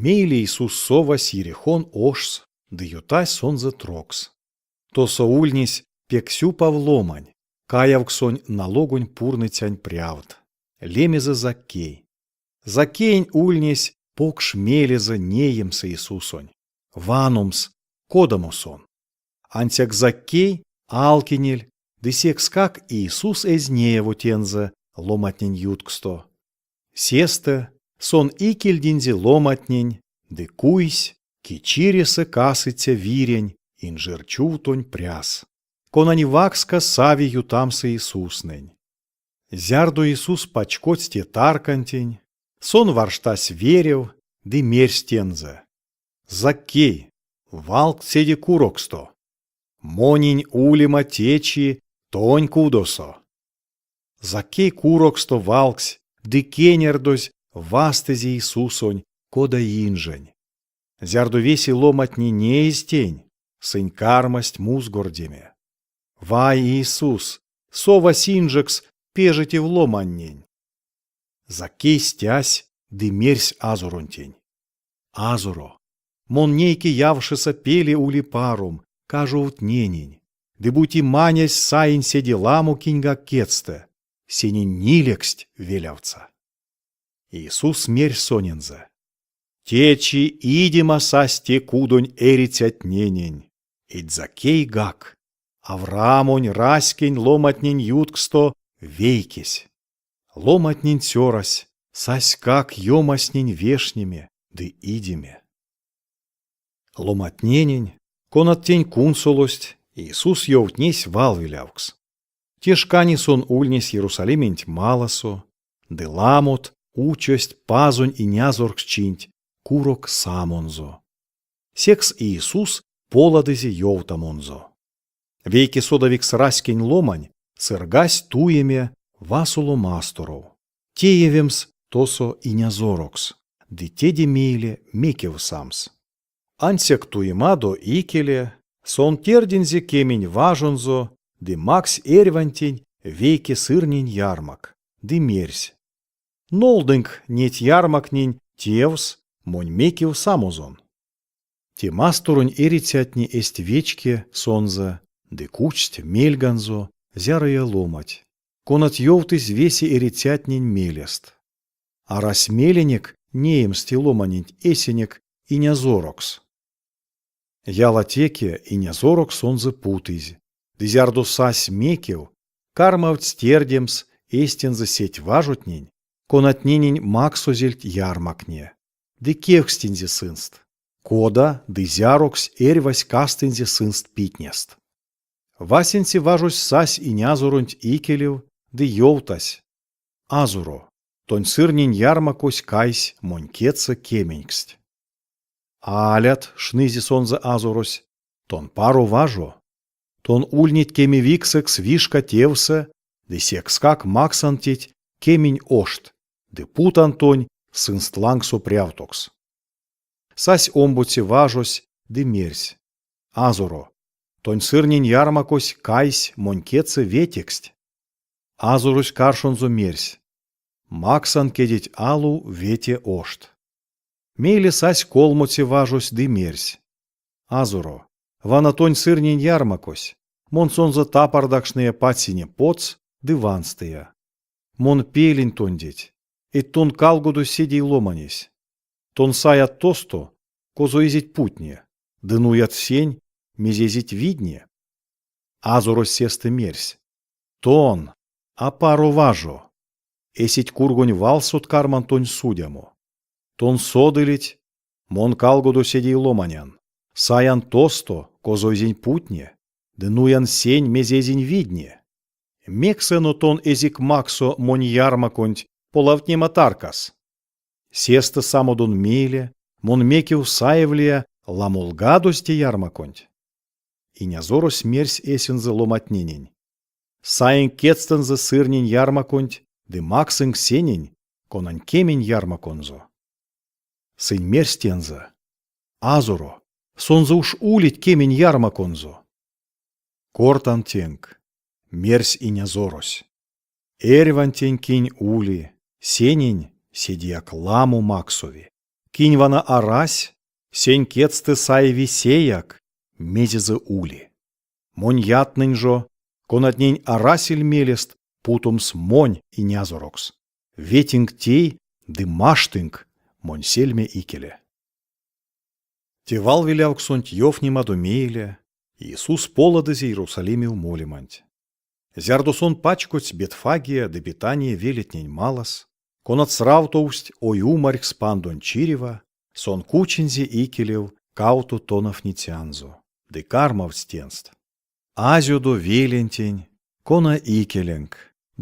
Мейле Иисус совась Ерихон ошс ды ютась сонзэ трокс. Тосо ульнесь пек сюпав ломань, каявксонь налогонь пурныцянь прявт, лемезэ Заккей. Заккеень ульнесь покш мелезэ неемс Иисусонь, ваномс, кодамо сон. Ансяк Заккей алкинель, ды секскак Иисус эзь неяво тензэ ломатнень ютксто. Сестэ сон икельдинзе ломатнень ды куйсь ки чиресэ касыця вирень инжир чувтонь пряс, конань вакска сави ютамс Иисуснэнь. Зярдо Иисус пачкодсь те таркантень, сон варштась верев ды мерсь тензэ: Заккей, валгт седе куроксто. Монень улема течи тонь кудосо. Заккей куроксто валгсь ды кенярдозь вастызе Иисусонь, кода инжень. Зярдо весе ломантне неизь тень, сынь кармасть музгордеме. Вай, Иисус, совась инжекс пежетев ломаннень! Заккей стясь ды мерсь Азоронтень: Азоро, мон нейке явшеса пеле ули-паром кажовтненень, ды бути манязь саинь седе ламо киньгак кедьстэ, сенень нилексть велявтса. Иисус мерсь сонензэ: Течи идема сась те кудонь эрицятненень, эдь Закейгак, Авраамонь раськень ломантнень ютксто вейкесь. Ломантнень цёрась саськак ёмаснень вешнеме ды идеме. Ломантненень, конат тень кунсолость, Иисус ёвтнесь валвелявкс. Те шкане сон ульнесь Ерусалименть маласо, ды ламот учость Пазонь Инязорксчинть курок самонзо. Секс Иисус поладызе ёвтамонзо. Вейке содавикс раськень ломань сыргась туеме васоло масторов, теевемс тосо инязорокс, ды теде мейле мекев самс. Ансяк туемадо икеле сон тердинзе кемень важонзо ды макссь эрьвантень вейке сырнень ярмак, ды мерсь: Нолдынк неть ярмактнень тевс монь мекев самозон. Те масторонь эрицятне эзть вечке сонзэ ды кучсть мельганзо зярыя ломанть, конат ёвтызь весе эрицятнень мелест. Арась меленек неемс те ломаненть эсенек инязорокс. Ялатеке инязорокс сонзэ путызь, ды зярдо сась мекев, кармавтсь тердемс эстензэ сеть важотнень, конатненень максозельть ярмактне, ды кевкстинзе сынст, кода ды зярокс эрьвась кастынзе сынст питнест. Васенце важось сась инязоронть икелев ды ёвтась: Азоро, тонь сырнень ярмакось кайсь монь кедьсэ кеменьксть. Алят, шнызе сонзэ азорось, тон паро важо. Тон ульнить кемевиксэкс вишка тевсэ, ды секскак максан теть кемень ошт, ды путан тонь сынст лангсо прявтокс. Сась омбоце важось ды мерсь: Азоро, тонь сырнень ярмакось кайсь монь кедьсэ ветексть. Азорось каршонзо мерсь: Максан кедеть алу вете ошт. Мейле сась колмоце важось ды мерсь: Азоро, вана тонь сырнень ярмакось, мон сонзэ тапардакшныя пацине потс ды ванстыя. Мон пелинь тондеть, эдь тон калгодо седей ломанесь. Тон саят тосто, козо эзить путне, ды нуят сень, мезе эзить видне. Азорось сестэ мерсь: Тон, апаро важо, эсеть кургонь валсот карман тонь судямо. Тон содылить, мон калгодо седей ломанян, саян тосто, козо эзинь путне, ды нуян сень, мезе эзинь видне. Мекс эно тон эзик максо монь ярмаконть полавтнема таркас? Сестэ самодон мейле мон мекев саевлия ламолгадозь те ярмаконть. Инязорось мерсь эсензэ ломатненень: Саинк кедьстэнзэ сырнень ярмаконть ды максынк сенень, конань кемень ярмаконзо. Сынь мерсть тензэ: Азоро, сонзэ уш улить кемень ярмаконзо. Кортан тенк, мерсь инязорось, эрьвантень кинь ули, сенень седеяк ламо максови. Кинь вана арась, сень кедстэ саеви сеяк, мезезэ ули. Монь ятнэнь жо, конатнень арасель мелест путомс монь инязорокс, ветинк тей ды маштынк монь сельме икеле. Те валвелявксонть ёвтнемадо мейле Иисус поладызе Иерусалимев молеманть. Зярдо сон пачкодсь Бетфагия ды Бетания велетнень малас, конат сравтовсть Ойумарькс пандонть чирева, сон кучинзе икелев кавто тонавтницянзо ды кармавтсь тенст: Азёдо велентень, кона икеленк,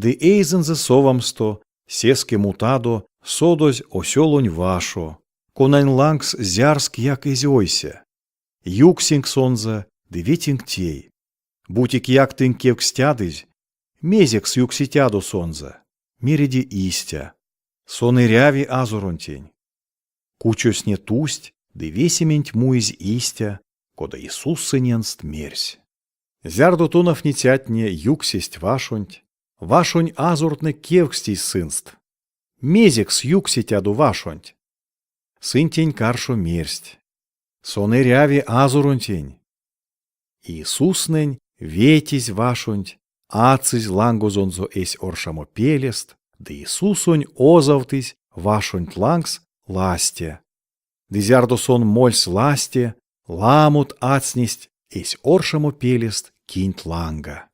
ды эйзэнзэ совамсто сеске мутадо содозь осёлонь вашо, конань лангс зярс кияк эзь ойсе. Юксинк сонзэ ды ветинк тей. Бути кияк тынк кевкстядызь, мезекс юкситядо сонзэ, мереде истя: сон эряви Азоронтень. Кучозтне тусть ды весементь муизь истя, кода Иисус сыненст мерсь. Зярдо тонавтницятне юксесть вашонть, вашонь азортнэ кевкстизь сынст: Мезекс юксетядо вашонть? Сынь тень каршо мерсть: Сон эряви Азоронтень. Иисуснэнь ветизь вашонть, ацызь лангозонзо эсь оршамопелест, ды Иисусонь озавтызь вашонть лангс ласте. Ды зярдо сон мольсь ласте, ламот ацнесть эсь оршамопелест кинть ланга.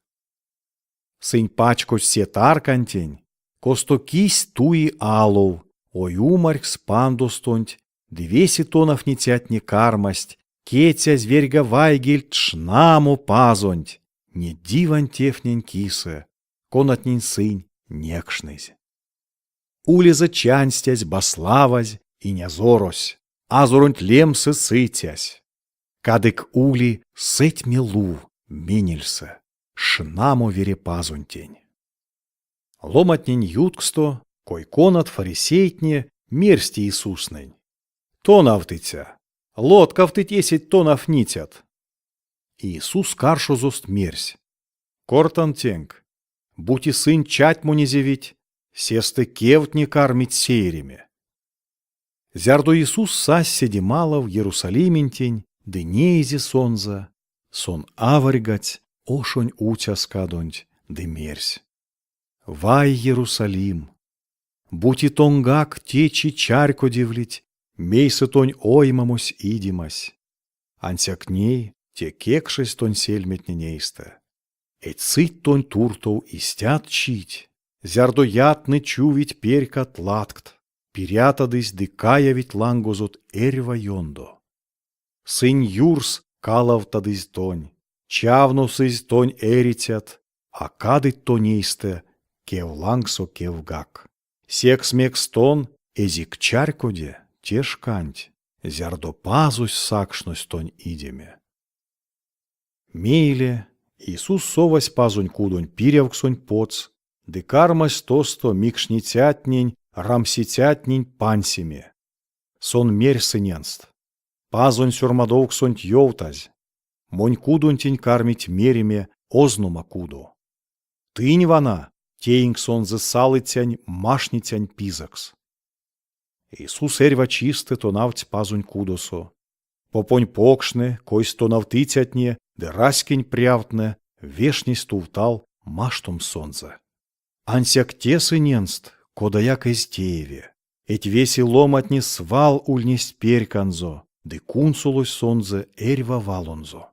Сынь пачкодсть се таркантень, косто кись туи алов, ойумарькс пандостонть, ды весе тонавтницятне кармасть кецязь верьга вайгельть шнамо Пазонть неть дивань тевтнень кисэ, конатнень сынь некшнызь. Улезэ чанстязь баславазь Инязорось, Азоронть лемсэ сыцясь. Кадык ули сэтьме лув менельсэ, шнамо Верепазонтень. Ломатнень ютксто кой-конат фарисейтне мерсть Иисуснэнь: Тонавтыця, лоткавтыть эсеть тонавтницят. Иисус каршозост мерсь: Кортан тенк, бути сынь чатьмонезевить, сестэ кевтне кармить сеереме. Зярдо Иисус сась седе малав Ерусалиментень ды неизе сонзэ, сон аварьгадсь ошонь уцяскадонть ды мерсь: Вай, Ерусалим! Бути тонгак течи чарькодевлить, мейсэ тонь оймамось-идемась! Ансяк ней те кекшезь тонь сельметнень эйстэ. Эдь сыть тонь туртов истят чить, зярдо ятнэ чувить перькат латкт, пирятадызь ды каявить лангозот эрьва ёндо. Сынь юрс калавтадызь тонь, чавносызь тонь эрицят, а кадыть тонь эйстэ кев лангсо кевгак. Секс мекс тон эзик чарькоде те шканть, зярдо Пазось сакшнось тонь идеме. Мейле Иисус совась Пазонь кудонь пирявксонть потс ды кармась тосто микшницятнень, рамсицятнень пансеме. Сон мерсь сыненст: Пазонь сёрмадовксонть ёвтазь, Монь кудонтень кармить мереме ознома кудо. Тынь вана теинк сонзэ салыцянь-машницянь пизэкс. Иисус эрьва чистэ тонавтсь Пазонь кудосо. Попонь покштнэ, койс тонавтыцятне ды раськень прявтнэ вешнесть тувтал маштомс сонзэ. Ансяк те сыненст кодаяк эзь тееве, эдь весе ломантне свал ульнесть перьканзо ды кунсолость сонзэ эрьва валонзо.